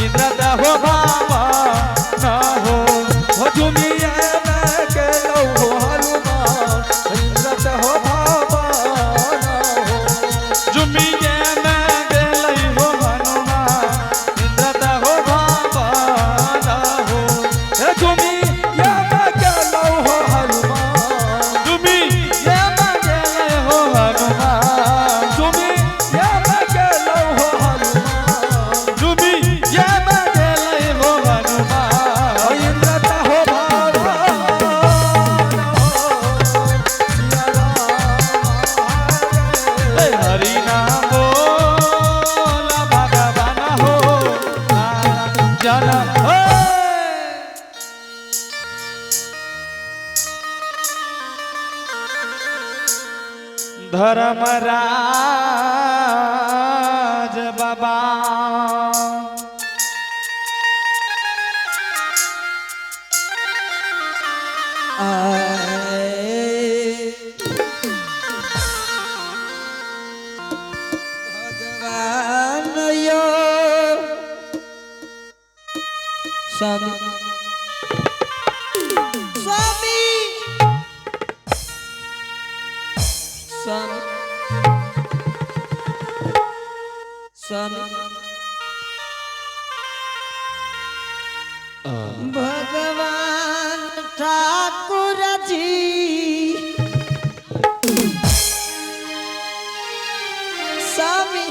इंद्र हो बाबा ना हो। हो झुमिए में गेलौ हो हनुमान, इंद्र हो भावाना हो। जुमिये में गेलै हो हनुमान, इंद्र हो बाबा ना हो। हे झुमिए में गेलौ हो हनुमान, जुमिये में गेलै हो हनुमान, झुमिए में गेलौ हो हनुमान, जुमिये में गेलै हो हनुमान। इंद्र हो भावाना हो, सिया राम हरे। हरि नाम बोल भगवान हो जन हो। धर्मराज बाबा आए भगवान यो स्वामी स्वामी स्वामी स्वामी भगवान ठाकुर जी स्वामी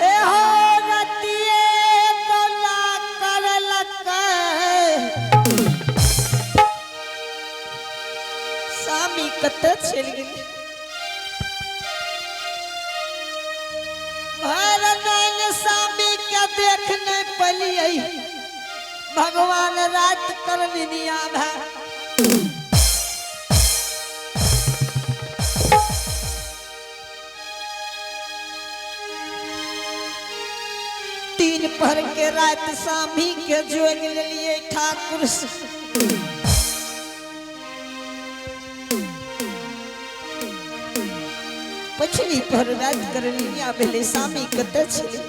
ए हो रतिये दौला करलक स्वामी कतऽ चलि गेलै भरदन स्वामी के देख नहीं पलियै भगवान रात कर निनिया भै। तीन पहर के रात स्वामी के जोग लेलिए ठाकुर से। पछली पर रात कर निनिया भेलै स्वामी कतऽ छलै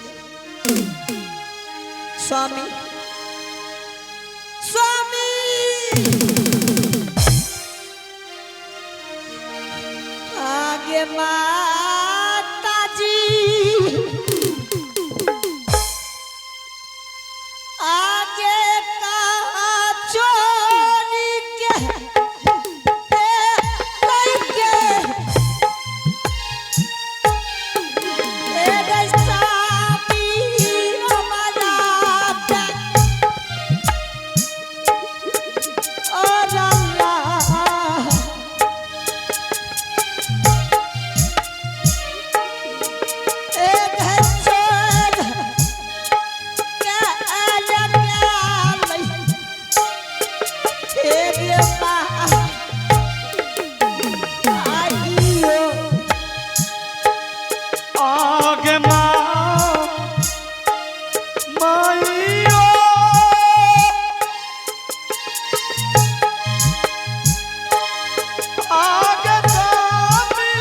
स्वामी स्वामी आगे माताजी आगे का चोरी के ए, लइके ए रे स्वामी हमारा और अल्लाह एक है चोर के अलग हे माँ आइयो आगे माँ माइयो आगे स्वामी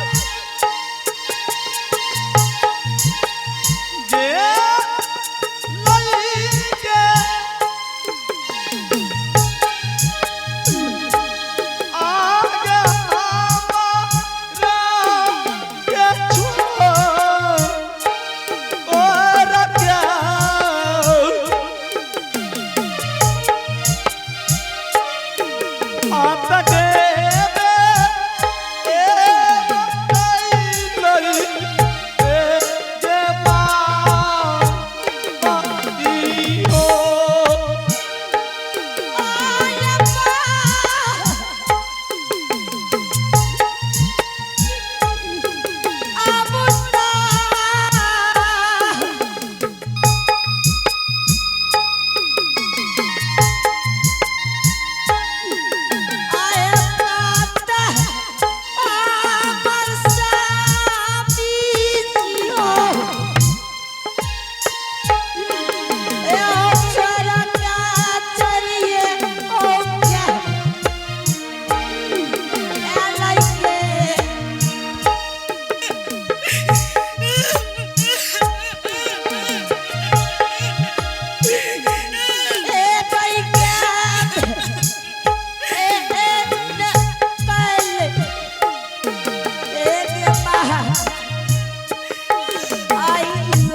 गे लइके आगे हमारा के छोड़।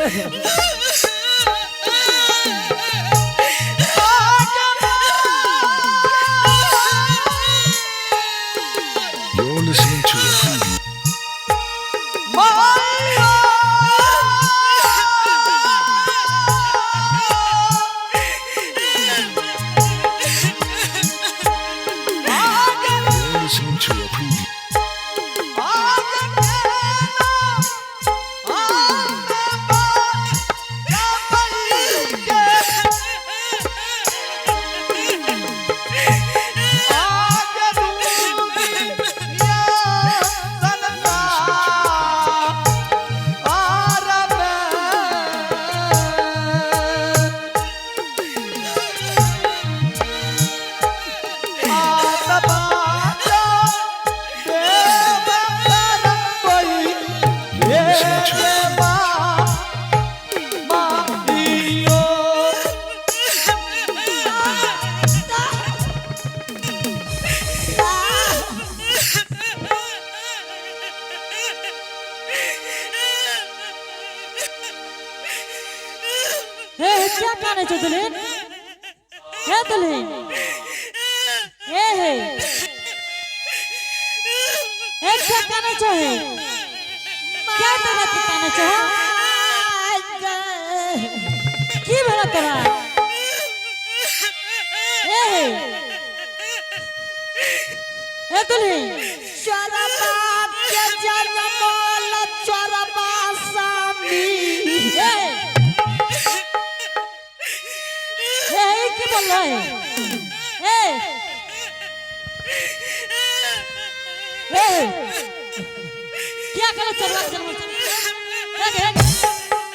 You're listening to a preview. You're listening to a preview. You're listening to a preview. हे हे क्या काने छो दुल्हन? हे दुल्हन, हे हे हे क्या काने छो? हे क्या तोरा के काने छो? की भेला तोरा? हे हे हे दुल्हन, चरबा के जनमल चरबा सामी। हे हे हे की बोल रहा है? हे हे क्या करे चरवा के जनमल? हे हे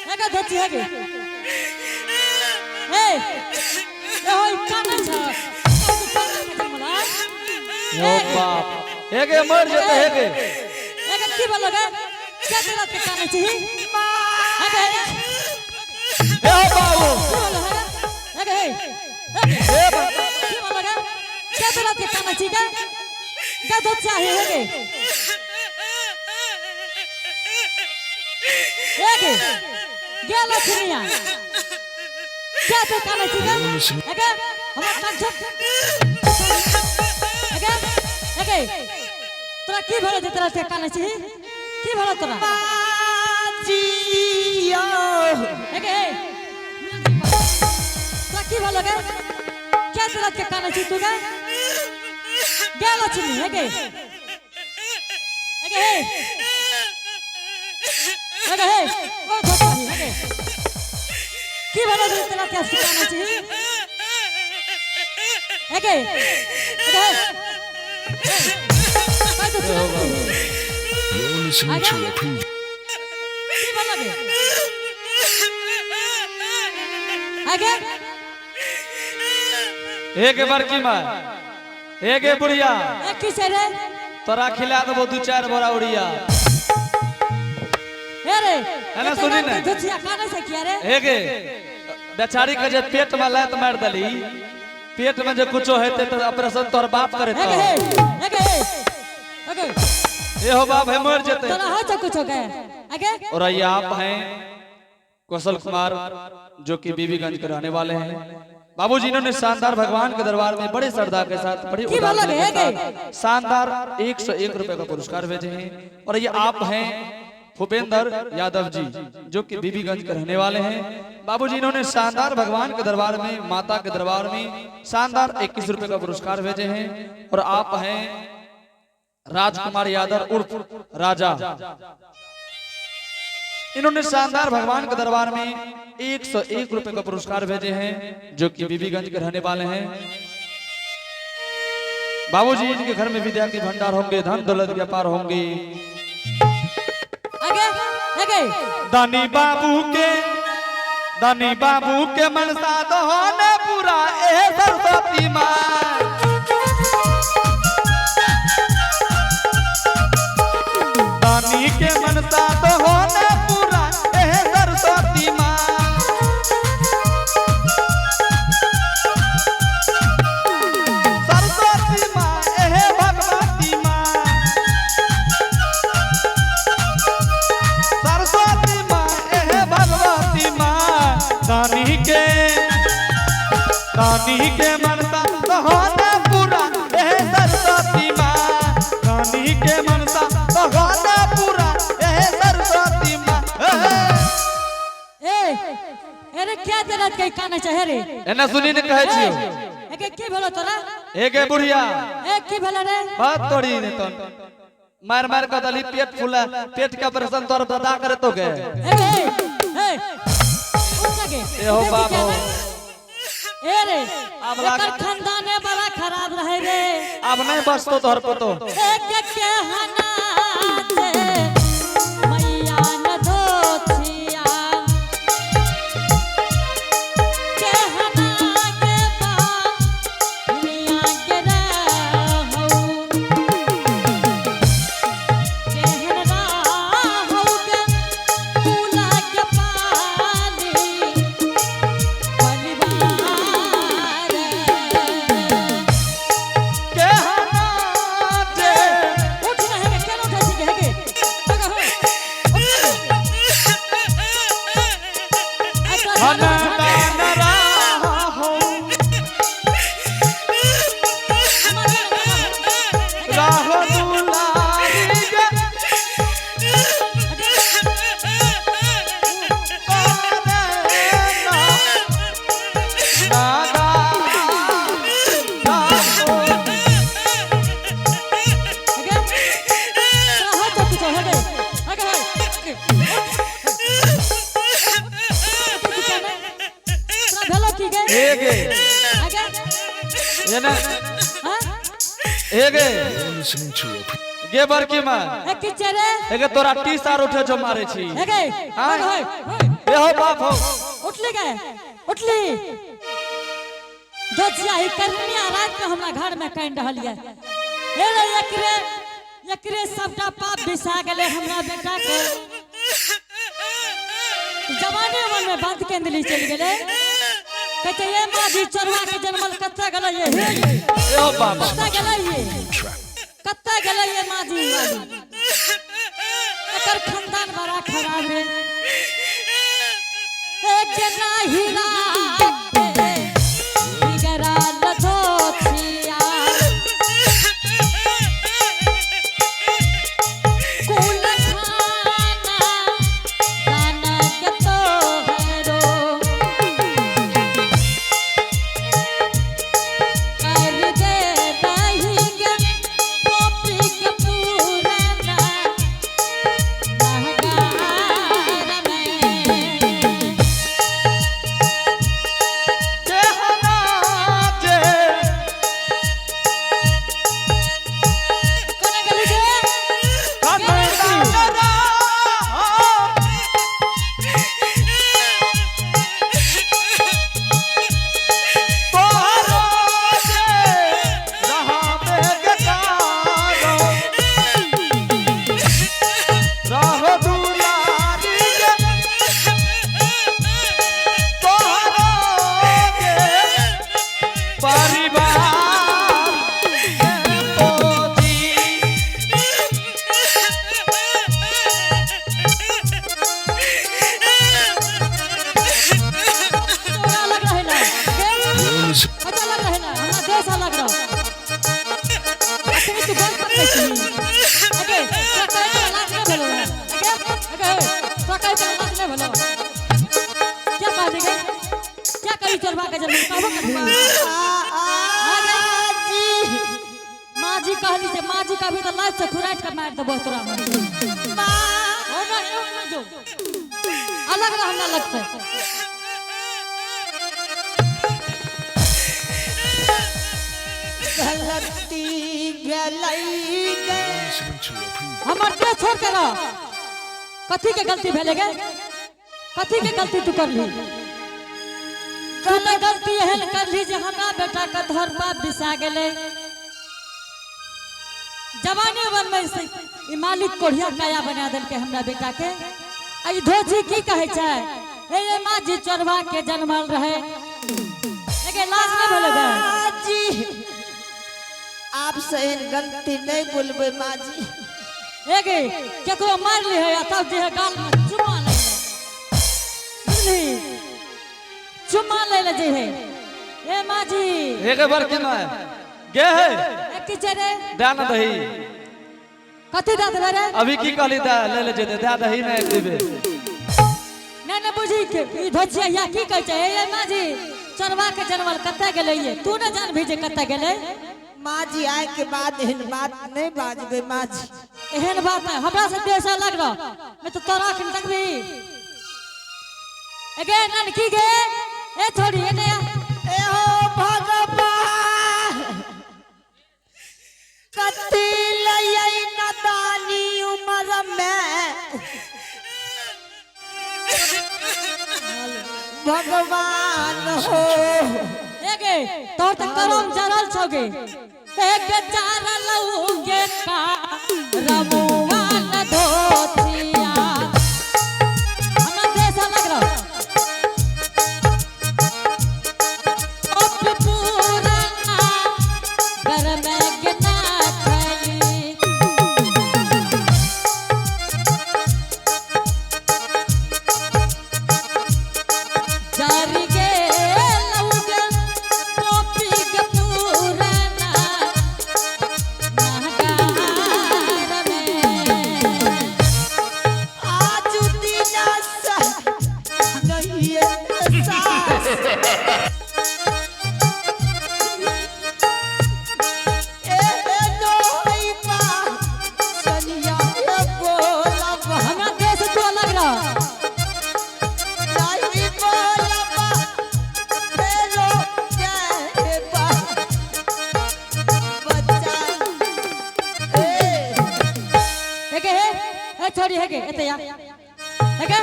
हे का धोती हे हे हे होई काने छ यो बाप हेगे मर जेते हेगे। हे का की बोल गे? क्या तेरा के काने छी? हे हे हे हो बाबू। की बोल हे? हे हे हे बाबू। की बोल गे? क्या तेरा के काने छी? गे गे धोती हे हे गे हे गे गे लक्ष्मीया क्या तो काने छी गे? You're listening. हे गे हमर कान छ हे गे हे गे तोरा की भेलो जे तोरा के काने छी? की भेलो तोरा? जिया हे गे हे तोरा की भेलो गे? क्या तोरा के काने छी तू गे? गे लक्ष्मी हे गे हे गे हे हे गे हे ओ धोती हे गे की भेलो जे तोरा के काने छी? हे गे हे गे काय तो चुना You're listening to a preview. की भेलो गे? आगे हेगे बड़की माय, हेगे बुढ़िया, एक की छै रे? तोरा खिला देबो दू चार बोरा उड़िया। हे रे है ना, सुनी ने? धोतिया काने से किया रे? हेगे बेचारी के जे पेट में लात मार दली, पेट में जे कुछो हेते तो ऑपरेशन तोहर बाप करे। हे गे हे हे गे हे हे गे ए हो बाप है मर जेते। तोरा हो छ कुछो के? आगे और ये आप हैं कौशल कुमार जो कि बीबीगंज के रहने वाले हैं। बाबूजी इन्होंने शानदार भगवान के दरबार में बड़े श्रद्धा के साथ बड़ी की उदारता बोला के गे? साथ शानदार 101 रुपए का पुरस्कार भेजे हैं। और ये आप हैं भूपेंद्र यादव जी जो कि बीबीगंज के रहने वाले हैं। बाबूजी इन्होंने शानदार भगवान के दरबार में माता के दरबार में शानदार 21 रुपए का पुरस्कार भेजे हैं। और आप हैं राजकुमार यादव उर्फ राजा, इन्होंने शानदार भगवान के दरबार में 101 रुपए का पुरस्कार भेजे हैं जो कि बीबीगंज के रहने वाले हैं। बाबूजी इनके घर में विद्या के भंडार होंगे, धन दौलत व्यापार होंगे। आगे आगे दानी बाबू के मनसा दहने पूरा ए सरस्वती माँ। दानी के मनसा दहने पूरा ए सरस्वती माँ। सरस्वती माँ ए भगवती माँ, सरस्वती माँ ए भगवती। रानी के मनसा तोहने पूरा ए सरस्वती माँ। रानी के मनसा तोहने पूरा ए सरस्वती माँ। ए अरे क्या जरूरत के काने चाहे रे? एना सुनी ने कहै छियो। एके की भेलो तोरा? एगे बुढ़िया। ए की भेलो रे? बात तोड़ी ने तन मार मार के दली पेट फूला, पेट के ऑपरेशन तोर बता करे तो गए। ए ए ए उठ गे। ए हो बाप हो। ए रे अब लाग- एकर खानदाने बड़ा खराब रहे रे। अब नहीं बचतो तोहर पतो। एक के हना दे मैया न धोथिया के हना के बा दुनिया के रहू केहन रहू के कुला के पाली परिवार। के हना जे उठ ना हेगे, केना उठै छी गे हेगे? भगा हो, उठ ना गे। आ तोरा हना झाड़ू, दान राहो झाड़ू। राहो दुलारी गे नागा राहो। हेगे, तोरा हो तो कुछो, हेगे, हेगे, हेगे। उठ, उठ, उठ, तोरा भेलो की गे? एगे हेगे, एना हाँ? एगे You're listening to a गे बड़की माँ। ए की छै रे? एगे तोरा टी सार उठे जो मारे छी। हेगे, हाँ? भगा हो, हो। ए हो बाप हो। उठली गए उठली दोजिया ही करनिया रात में हमरा घर में कान रहल ये। हे रे एकरे एकरे सबटा पाप बिसा गेले हमरा बेटा के। जवाने मन में बंद के अंदर चल गेले। कहते ये माँ जी चोरवा के जनमल कत्ता गेले ये। ए हो बाप। कत्ता गेले ये, कत्ता गेले ये माँ जी। एकर खानदान बड़ा खराब रे। एक नाही राते बिगड़ल धोतिया कुल खाना दाना के तोहरो कर दे रही गे टोपी के पुराना महगार में। के हना जे कोना गेली गे? हना दान राहो तोहरो जे रहाबे के कारो राहो दुलारी गे तोहरो के परिवार के पोजी। तोरा अलग रहे ना गे? You're listening. अच्छा अलग रहे ना, हमरा देश अलग रहो। अखनी तू गल पकड़ै छी। अगे, तोरा कहै पर लाज नहि भेलौ हँ। अगे, अगे, तोरा कहै पर लाज नहि भेलौ। क्या कहली गे? क्या कही चोरबा के जन्म? कहबो करबी? आगे। माँ जी कहली जे माँ जी कहबी तऽ लाज से खुराटि के मारि देबौ तोरा हम। ओ नहि, ओ नहि जो। अलग रह हमरा लग से। गलती भेलै गे। Listening to a preview. हमर देह छोड़ के रह। कथी के गलती भेलै गे? कथी के गलती तू करली? तू तऽ गलती एहन करली जे हमरा बेटा के धर बाप बिसा गेलै। जवानी उमर में से ई मालिक कोढ़िया काया बना देलकै हमरा बेटा के। आ ई धोजी की कहै छै? हे ये माँ जी चोरवा के जनमल रहे। एगे लाज नहि भेलै गे? माँ जी आप से एहन गलती नहीं बोलबै माँ जी। एगे केकरो मारि ली है आ तब जे है गाल में चुमा लै ले। बुझली? चुमा लै ले जे है। ए माँ जी। एक बार की माय गे है। ए की छै रे? दे ना दही। कथी दे देबै रे? अभी की कहली दा ले ले जेते दे दही नहीं देबे। नहीं नहीं बुझी के ई धोचिया या की कहै छै? ए माँ जी, चरवा के जानवर कतऽ गेलै ये? तू न जान भी जे कतऽ गेलै। माँ जी आए के बाद एहन बात नहीं बाजबे माँ जी। एहन बात नहीं, हमरा से देह से अलग रह, मैं तो तोरा अखन तक भी। एगे ननकी गे, ए छोड़ी ए नया। ए हो भगवान, कथी लई नदानी उम्र में भगवान हो। एगे तोर त करम जरल छौगे। एक चार लौगे का रमुआ न धोतिया। हमरा देह से अलग रह। उप पुराना घर में गिना खली। जारी गे लौगे टोपी के पुराना नागार में। आज दिना सा नहीं सास। ए नोई बा सनिया बोलब। हमरा देह से तू अलग रह। नहीं बोलब मेरो के बा बच्चा ए। हेगे हे हे छोड़ी हेगे एते आ। हेगे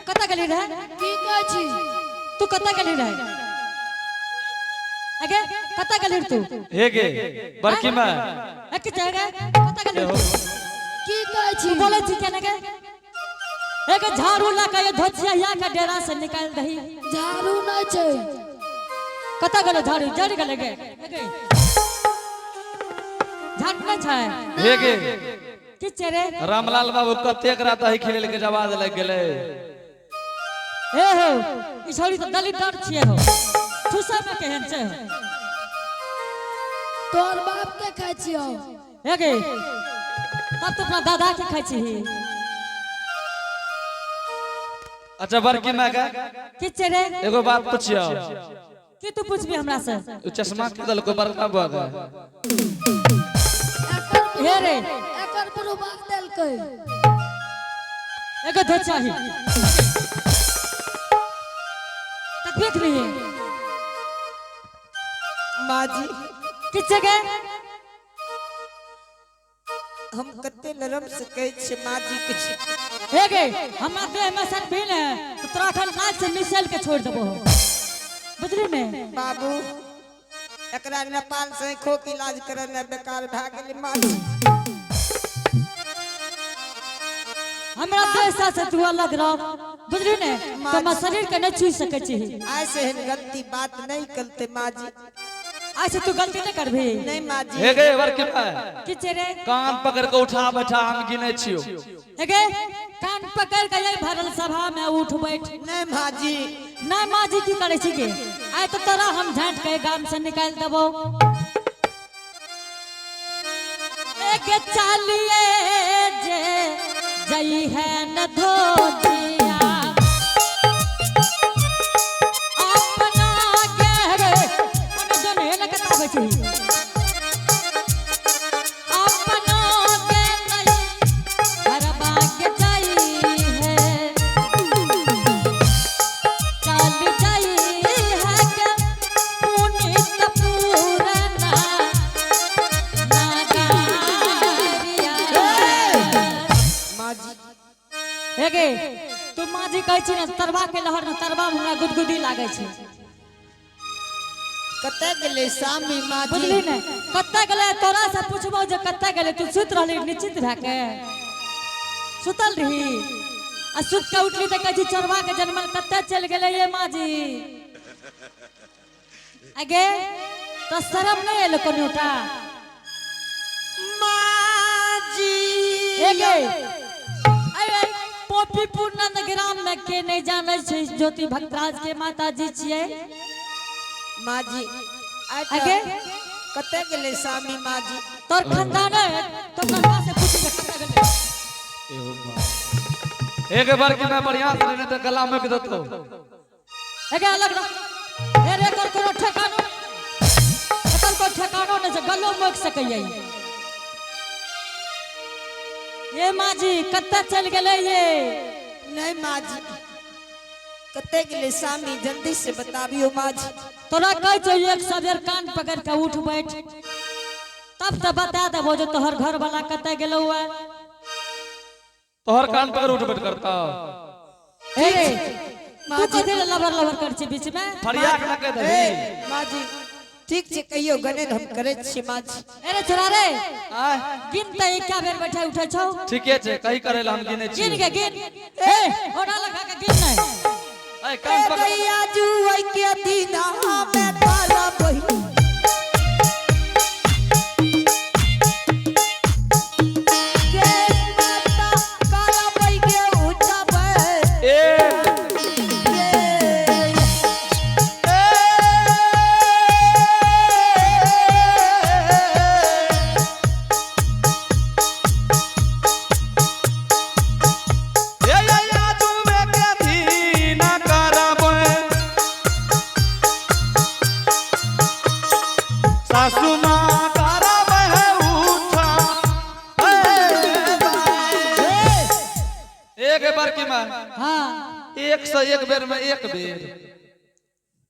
कतऽ गेली रहे? की कहै छी? तू कतऽ गेली रहे? हेगे कतऽ गेली तू? हे गे बड़की माय। हे की छै हेगे कतऽ गेली तू? की कहै छी? तू बोलै छी केने गे? हेगे झाड़ू लऽ के ये धोतिया या के डेरा से निकालि दही। झाड़ू नहि छै। कतऽ गेलो झाड़ू? जरि गेलै गे। हेगे झाड़ू नहि छै? हे गे की छै रे? रामलाल बाबू कतेक रात दही खेल के जवाब लग गेलै। ए हो ई छोड़ी तऽ दलित डर छियै हो, ठुसा में केहन छै हो। तोहर बाप के खाइ छियौ। हे गे तब तो अपना दादा के खाइ छिही। अच्छा बड़की माय के की छै रे? एगो बात पुछियौ। की तू पुछबी हमरा से? उ चश्मा के देलको बड़का बुआ के? एकर हे रे। एकर बुढ़बा देलकै। एगो धो चाही तक देख लिए। माँ जी। की छै गे? हम कते नरम से कहै छियै माँ जी किछु। हे गे हमरा देह में सर भी ने तो तोरा अखन नाक से मिसल के छोड़ देबो, बुझली ने? बाबू एकरा नेपाल से आँखो के इलाज करल बेकार भए गेलै माँ जी। हमरा देह से तू अलग रह, बुझली ने? तो हमरा शरीर के नहीं छू सकै छी। आइ से एहन गलती बात नहीं करते माँ जी। ऐसे तू गलती नहीं करबी। नहीं माँ जी। हे गे बड़की माय। की छै रे? कान पकड़ के उठा बैठा हम गिने छियौ। हे गे कान पकड़ के यही भरल सभा में उठ बैठ। नहीं माँ जी। नहीं माँ जी की करे छी गे? आइ तो तोरा हम झाँट के गाम से निकाल देबो। एक चालिए जे जई है न धोतिया अपना गहरे अपना जन हे न कताबै छी अपना के नहीं घरबा के जाई है चल जाई है के पुनित पूरना नागारिया। माँ जी। हे गे तू माँ जी कहै छी ने तरवा के लहर ने तरवा में हमरा गुदगुदी लागै छै। कतऽ गेलै सामी माँ जी? बुझली ने कतऽ गेलै? तोरा से पुछबौ जे कतऽ गेलै, तू सुति रहली निश्चिंत भए के सुतल रही आ सुति के उठली तऽ कहै छी चोरवा के जनमल कतऽ चलि गेलै ये माँ जी? आगे तो शरम नहीं एलो कोनोटा? माँ जी। हे गे अरे पोपीपुर नंदग्राम में के नहीं जानै छै ज्योति भक्तराज के माता जी छियै। माँ जी आइ तऽ आगे? कतऽ गेलै स्वामी माँ जी? तोर खानदान है तो कलवा से पूछ के कतऽ गेलै। एक बार की मैं बढ़िया से नहीं तो गला में देतो। एगे अलग रह। हे रे, एकर कोनो ठेकानो, एकर कोनो ठेकानो नहि छै, गलो मोकि सकैए ई। ये माँ जी कतऽ चलि गेलै ये? नहीं माँ जी, कतऽ गेलै स्वामी? जल्दी से बताबियो माँ जी। तोरा कहै छौ एक सबेर कान पकड़ के उठ बैठ, तब तऽ बता देबो जे तोहर घर वाला कतऽ गेलौ है। तोहर कान पकड़ उठ बैठ करता। हे रे, तू कथी लए लबर लबर करै छी बीच में? फरियाद न कह ए दही। माँ जी ठीक छै, कहियो गणित हम करै छी माँ जी। अरे छोरा रे, आय गिन तऽ एका बेर बैठे उठै छौ। ठीके छै, कही करे ला हम गिने छी। गिन के गिन, हे ओना लगा के गिन नहि। आय कान पकड़। गैया जुआई के दीना में काला बही के माता काला बही के उठाबै। ए के ए या जुए के दीना करबै। सासू माँ करबै है उठा। एक बार की माँ? हाँ। 101 बेर में एक बेर।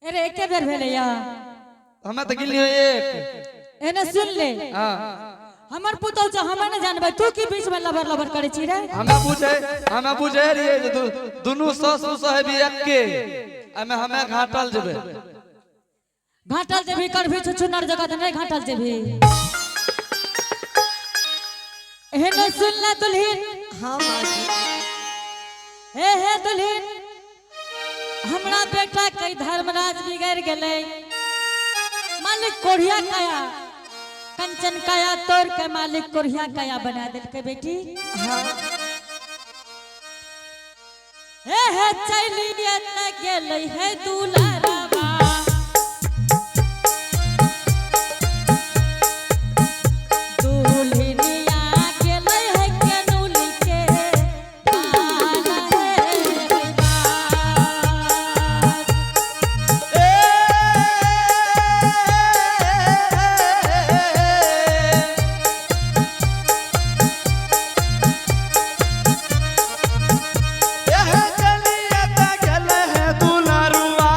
अरे एके बेर भेलै या। हमें तो गिनलियो एक। एने सुन ले। हाँ। हमर पुतहु छै, हमे नहि जानबै, तू की बीच में लबर लबर करै छी रे? हमें बुझे रहिए जे दुनू सासु साहेब एक्के, एमे हमें घाटल जेबै। घाटल जेबही करभी छुछुनर जगह तऽ नहि घाटल जेबही। एहने सुन ले दुल्हिन। हाँ माँ जी। हे हे दुल्हिन, हमरा बेटा के धर्मराज बिगड़ गेलै। मालिक कोढ़िया काया कंचन काया तोड़ के मालिक कोढ़िया काया बना देलकै बेटी। हाँ। हे हे चलिए त गेलै हे दुलारबा। दुल्हनिया गेलै हे केनुली के पान हे बाप। एह चलिए त गेलै हे दुलारुआ।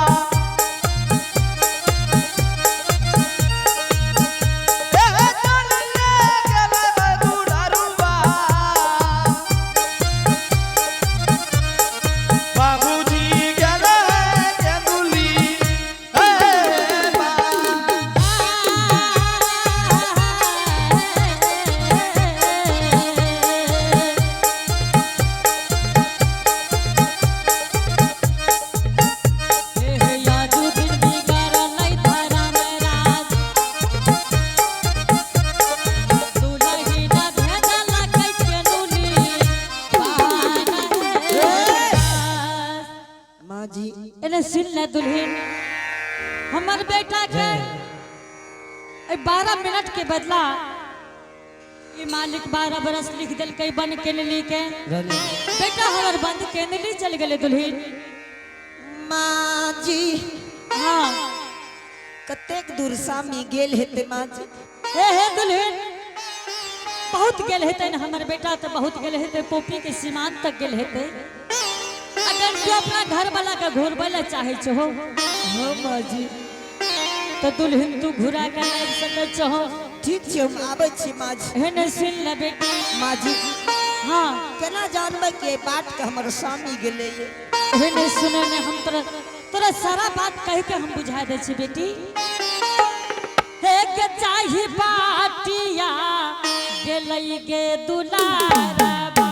एह चलिए गेलै हे दुलारुआ। बाबूजी गेलै हे केंदुली। हे बा। माँ जी। एने सुन ले दुल्हन, हमर बेटा के 12 मिनट के बदला ई मालिक 12 बरस लिख देलकै बन केनली के। बेटा हमर बंद केनली चल गेलै दुल्हन। माँ जी। हाँ। कतेक दूर स्वामी गेल हेतै माँ जी? हे हे दुल्हन, बहुत गेल हेतै ने हमर बेटा, तऽ बहुत गेल हेतै, पोपी के सीमान तक गेल हेतै। अगर तू अपना घर वाला के घुरबै लए चाहै छहो। हाँ माँ जी। तऽ दुल्हन तू घुरा के लाबि सकै छहो। ठीक छै, हम आबै छी माँ जी। हे ने सुन ले बेटी। माँ जी। हाँ। केना जानबै कि एहि बाट के हमर स्वामी गेलै ये? हे ने सुने ने, हम तोरा तोरा सारा बात कह के हम बुझा दै छी बेटी। हे के चाही बाटिया गेलै गे दुलारबा।